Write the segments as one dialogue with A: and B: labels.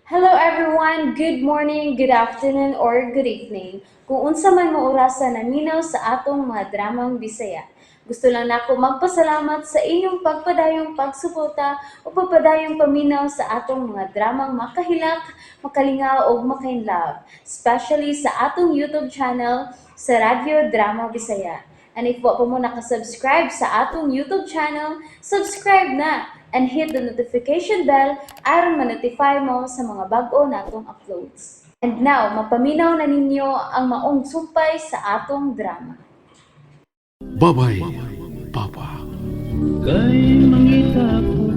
A: Hello everyone! Good morning, good afternoon, or good evening. Kung unsa man mo orasa naminaw sa atong mga dramang Bisaya. Gusto lang nako magpasalamat sa inyong pagpadayong pagsuporta o pagpadayong paminaw sa atong mga dramang makahilak, makalingaw ug makainlove, especially sa atong YouTube channel sa Radyo Drama Bisaya. And if wa pa mo nakasubscribe sa atong YouTube channel, subscribe na and hit the notification bell aron ma-notify mo sa mga bag-o natong uploads. And now, mapaminaw na ninyo ang maong sumpay sa atong drama.
B: Babay, Papa.
C: Kay mangita ko.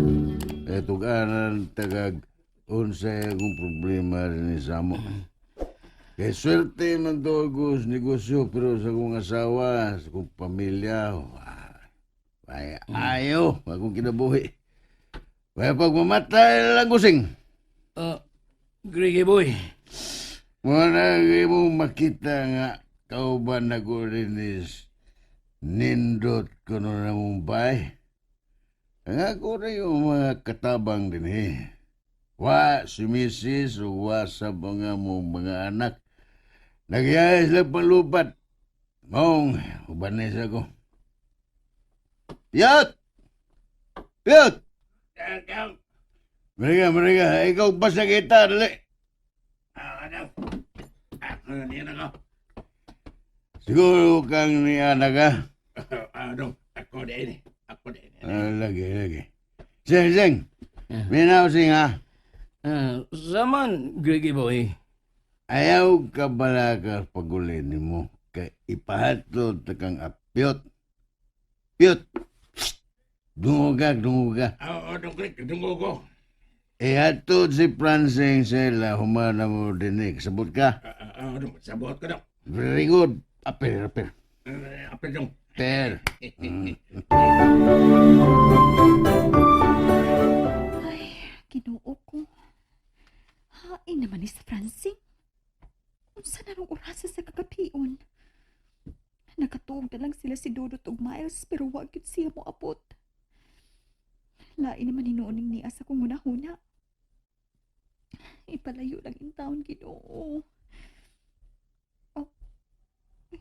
D: Tuganan tagag unsay akong problema rin ni Samo. Kay swerte man to ako sa negosyo pero sa akong asawa, sa akong pamilya, ay, ayaw akong kinabuhi. Kaya pag mamatay lang gusing,
C: Griggy boy.
D: Muna mo makita nga kauban ako rin is nindot ko na mong bay. Ang ako na yung mga katabang din eh. Wa si Mrs. o wa sa mga mong mga anak. Nagyayas lang panlupat. Maong, ubanis ako. Piyot! Piyot! Mereka, mereka. Ikaw pa sa kita, dali. Siguro kang ni anak ha?
E: Ano? Ako din eh. Ako din.
D: Ah, lagi, lagi. Sing, sing. Minaw, sing ha.
C: Zaman, Griggy boy.
D: Ayaw ka bala ka pagulin mo. Kay ipahatod ta kang apyot. Pyot! Dungo ka, dungo ka.
E: Oo, dungkrik, dunggo ko.
D: Ihatod si Francing sila humana mo dinig. Sabot ka?
E: Ano, sabot ko dong.
D: Very good. Apir, apir.
E: Apel dong.
D: Per.
F: Ay, Ginoo ko. Hain naman ni sa Francine. Unsa na rong orasa sa kagapion? Nakatuog na lang sila si Dudot ug Miles pero wa gyud siya moabot. Lain naman hinuoning niya sa kong hunahuna. Ipalayo lang in taon, Ginoo. Oh, uy,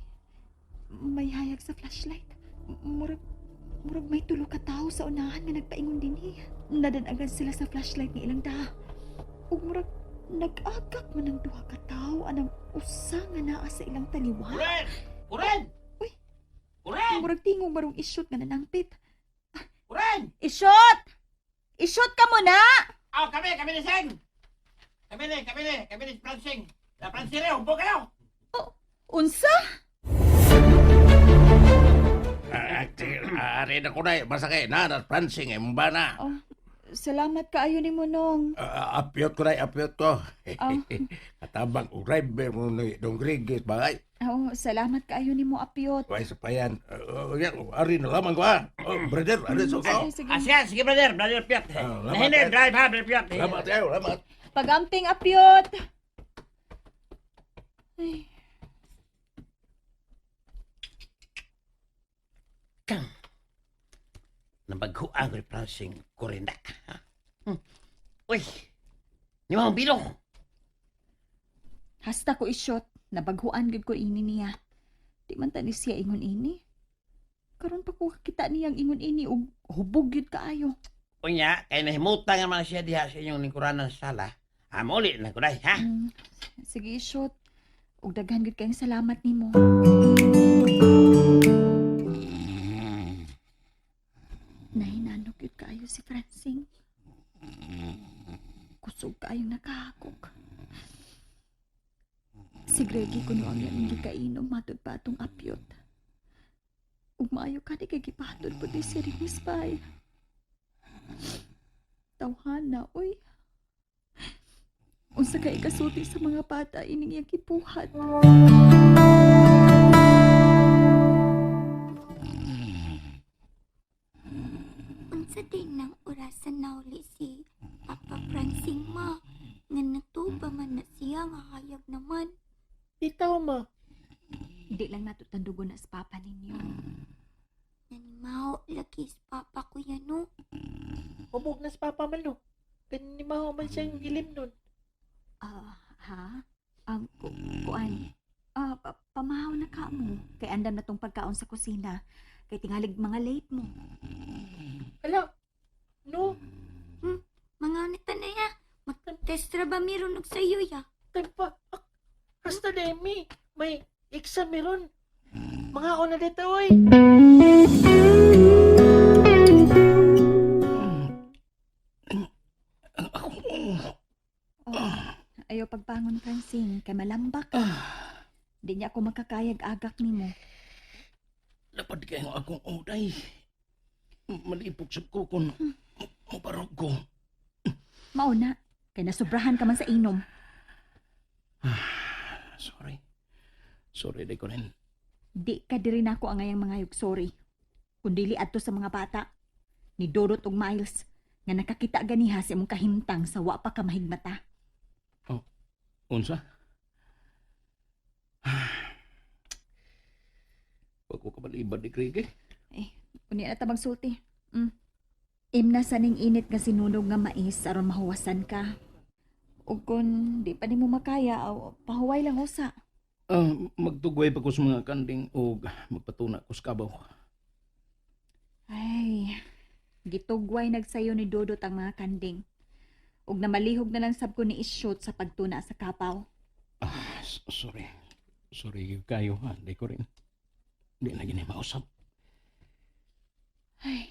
F: may hayag sa flashlight. Murag may tulo ka tawo sa unahan nga nagpaingon dinhi. Nadanagan sila sa flashlight ng ilang daha. Ug murag nag-agak man ang duha ka tawo anang usa nga naa sa ilang taliwa.
E: Uren! Uren!
F: Uy.
E: Uren!
F: Murag tingog barong isyot nga nanangpit.
E: Uren!
F: Isyot! Isyot ka mo na!
E: Oh, kami ni Seng! Kami ni Francing. La Francine, humbo kayo!
F: Unsa?
E: Ari na ko na eh. Basta kay na, na Francing, eh, mba na.
F: Oh, salamat kaayo nimo nong.
E: Apyot ko na, apyot ko.
F: Oh.
E: Katabang uray, pero ni Dong Grigis, bagay.
F: Oh, salamat kaayo nimo Apyot.
E: Way sa payan. Yan, ari na lamang ko ah. Oh, brother, ari sa ko.
F: Sige, sige.
G: Ah, sige, sige, brother, brother Piot.
E: Ah, lamat,
G: Nahindi,
E: eh.
G: drive ha, brother Piot.
E: Lamat kayo, lamat.
F: Pagamping Apyot. Ay,
G: Kang, nabaghuan ko ni Francing Corinda. Ha? Uy, ni Mang Bilong.
F: Hasta ko isyot, nabaghuan gyud ko ini niya. Di man ta ni siya ingon ini. Karon pa ko kakita niyang ingon ini og hubog gyud kaayo.
G: Unya, kay nahimutan nga man siya diha sa inyong lingkuranan sa sala. Muli na ko dai, ha?
F: Sige isyot. Og daghan gyud kayong salamat nimo. Nahinanok gyud kaayo si Francing. Kusog kaayong nakahakog. Si Greggy kuno ang iyang gikainom matud pa atong apyot. Ug maayo ka ni kay gipahatod po di si Rinis bay. Tawhana, uy. Unsa kay ikasulti sa mga bata ining iyang gibuhat.
H: Unsa din ng orasan na uli si Papa Francing ma? Nga natuba man na siya nga hayag naman.
I: Bitaw ma.
F: Di lang nato tandugon na sa papa ninyo.
H: Nanimaho lagi sa papa ko yan no.
I: Hubog na sa papa man no. Ganyan maho man siyang ilim nun.
F: Ha? Kuan. Pamahaw na ka mo. Kay andam na tong pagkaon sa kusina. Kay tingalig mga late mo.
E: Hala, no,
H: Mga nita na ya. Mag-test ra ba meron og sayo ya?
E: time pa. Ah, hasta Demi, may exam meron. Mga ako na dito, oy.
F: Oh, ayaw pagbangon, Francine. Kay malamba ka. Di niya ako makakayag agak nimo.
C: Lapad kayo akong uday. Malipok sa ko kung mabarog ko.
F: Mauna, kay nasubrahan ka man sa inom.
C: Sorry. Sorry, di ko rin.
F: Di ka diri nako ang ngayang mga sorry. Kundili adto sa mga bata. Ni Dodot og Miles nga nakakita ganiha sa imong kahimtang sa wa pa ka mahigmata.
C: Unsa? Wag ko kabalibad ni Craig eh.
F: Eh, unya na ta magsulti. Imna sa ning init nga sinunog nga mais aron mahuwasan ka. Ug kun di pa nimo makaya, aw, pahuway lang usa.
C: Ah, magtugway pa ko sa mga kanding o magpatuna ko sa kabaw.
F: Ay, gitugway nagsayo ni Dodot ang mga kanding. Ug namalihog na lang sab ko ni Isyot sa pagtuna sa kapaw.
C: Ah, sorry. Sorry kayo ha, di ko rin. Di na gini mausap.
F: Ay.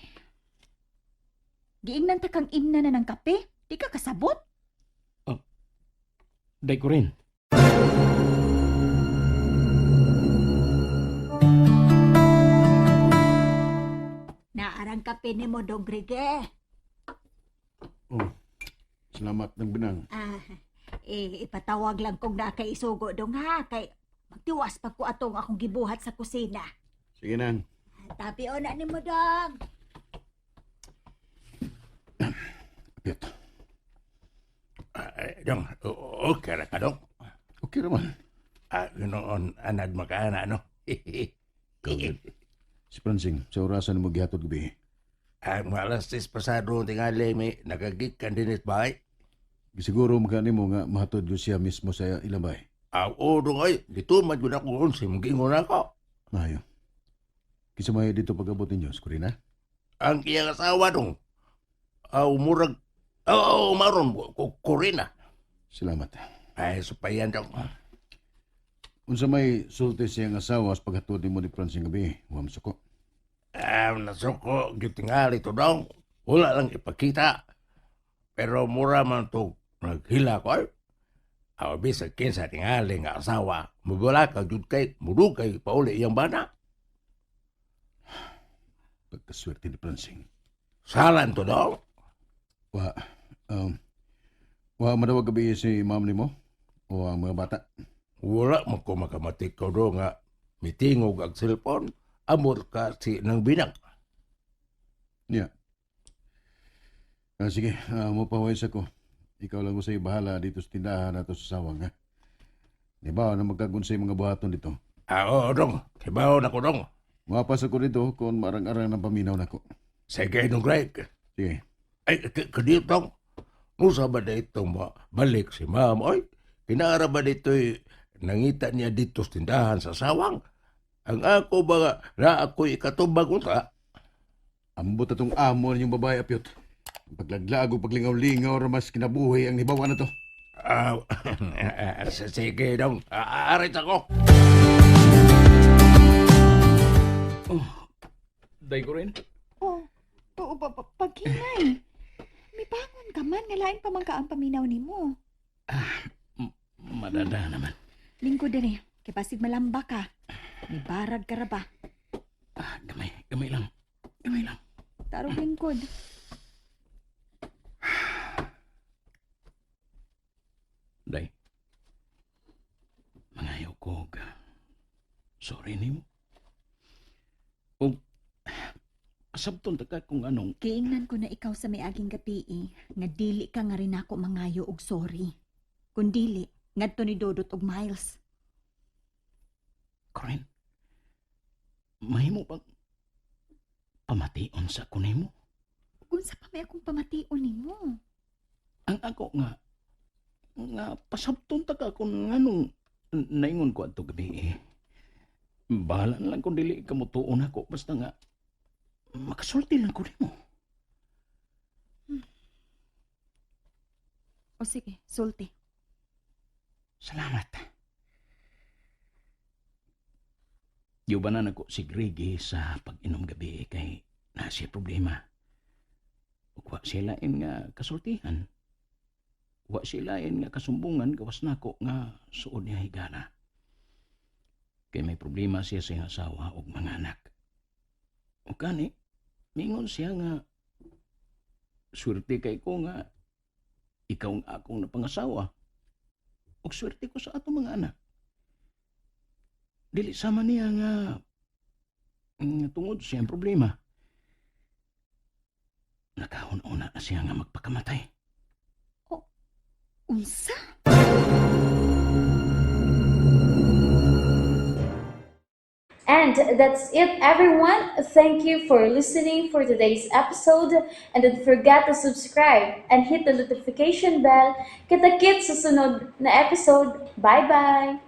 F: Giingnan ta kang imna na ng kape? Di ka kasabot?
C: Di ko rin.
F: Naarang kape ni mo, Dogrige.
D: Oh, salamat ng binang.
I: Ah, eh, ipatawag lang kong nakaisugo dong ha, kay magtiwas pa ko atong akong gibuhat sa kusina.
D: Sige nang.
I: Tabi o na nimo dong.
D: Apyot.
G: Ah, dong, okay ra ka dong.
D: Okay naman.
G: Ah, noon, anad makaana, no?
D: Ikaw, gid. Si Francing, sa orasan mo gihatod gabi.
G: Ah, mga alas 6 pasado tingali may nagagikan din is bahay.
D: Gisiguro magkani mo nga mahatod ko siya mismo sa ilang bahay.
G: Ah, oo dong ay, dito man yun ako unsi, mugingon ako.
D: Maayo. Kisa may dito pag-abot ninyo, Skurina?
G: Ang iyang asawa dong. Ah, murag, oo, maron, kurina.
D: Salamat.
G: Ay, supayan dong.
D: Unsa may sulti siyang asawa sa paghatod nimo ni Francing gabi, wa masuko.
G: Ah, nasuko, gitingali to dong. Wala lang ipakita. Pero mura man to, naghila ko ay. Aw, bisag kinsa tingali nga asawa, mubala ka jud kay, mudugay pauli iyang bana.
D: Pagkaswerte ni Francing.
G: Salan to dong.
D: Wa, um, wa madawag gabi si ma'am nimo o ang mga bata.
G: Wala mo ko makamatik ko do nga mitingog ang cellphone, amor ka si nang binang.
D: Niya. Ah, sige, mo pahuway sa ko. Ikaw lang usay bahala dito sa tindahan ato sa sawang, ha? Di ba, na magkagunsay mga buhaton dito?
G: Ah, oo dong, kibaw na ko dong.
D: Mapas ako dito kung marang-arang ng paminaw nako.
G: Sige dong, Greg.
D: Sige.
G: Ay, kadiyot dong. Musa ba na itong balik si ma'am? Oy, kinaara ba dito'y nangita niya dito sa tindahan sa sawang? Ang ako ba nga, na ako'y ikatubag unta?
D: Ambot atong amo ninyong babae, Apyot. Paglaglag o paglingaw-lingaw ramas kinabuhi ang hibawa na to.
G: Ah, sige dong, aarit ako.
C: Day ko rin.
F: Oh, oo, paghinay. May bangon ka man, nga lain pa man ka ang paminaw nimo.
C: Madada naman.
F: Lingkod diri, kay basig malamba ka. May barag ka ra ba?
C: Ah, gamay, gamay lang. Gamay lang.
F: Tarog lingkod.
C: Day. Mangayaw ko og sorry nimo. Og asabton ta ka kung anong
F: Giingnan ko na ikaw sa miaging gabi eh, nga dili ka nga rin ako mangayo og sorry. Kun dili, ngadto ni Dodot og Miles.
C: Corinne. Mahimo bang pamation sa ko nimo?
F: Kung sa pa may akong pamation nimo.
C: Ang ako nga Nga pasabton ta ka kung nganong naingon ko adto gabi eh. Bahala na lang kung dili ka motuon ako basta nga makasulti lang ko nimo.
F: O sige, sulti.
C: Salamat. Giubanan ako si Greg sa pag-inom gabi kay na siya problema. Ug wa siya lain nga kasultihan. Wa siya lain nga kasumbungan gawas nako nga suod niya higala. Kay may problema siya sa iyang asawa ug mga anak. Ug kani, mingon siya nga swerte kay ko nga ikaw ang akong napangasawa. Ug swerte ko sa atong mga anak. Dili sama niya nga tungod siyang problema. Nakahun-una na siya nga magpakamatay.
F: Unsa?
A: And that's it, everyone. Thank you for listening for today's episode. And don't forget to subscribe and hit the notification bell. Kita-kits sa sunod na episode. Bye-bye!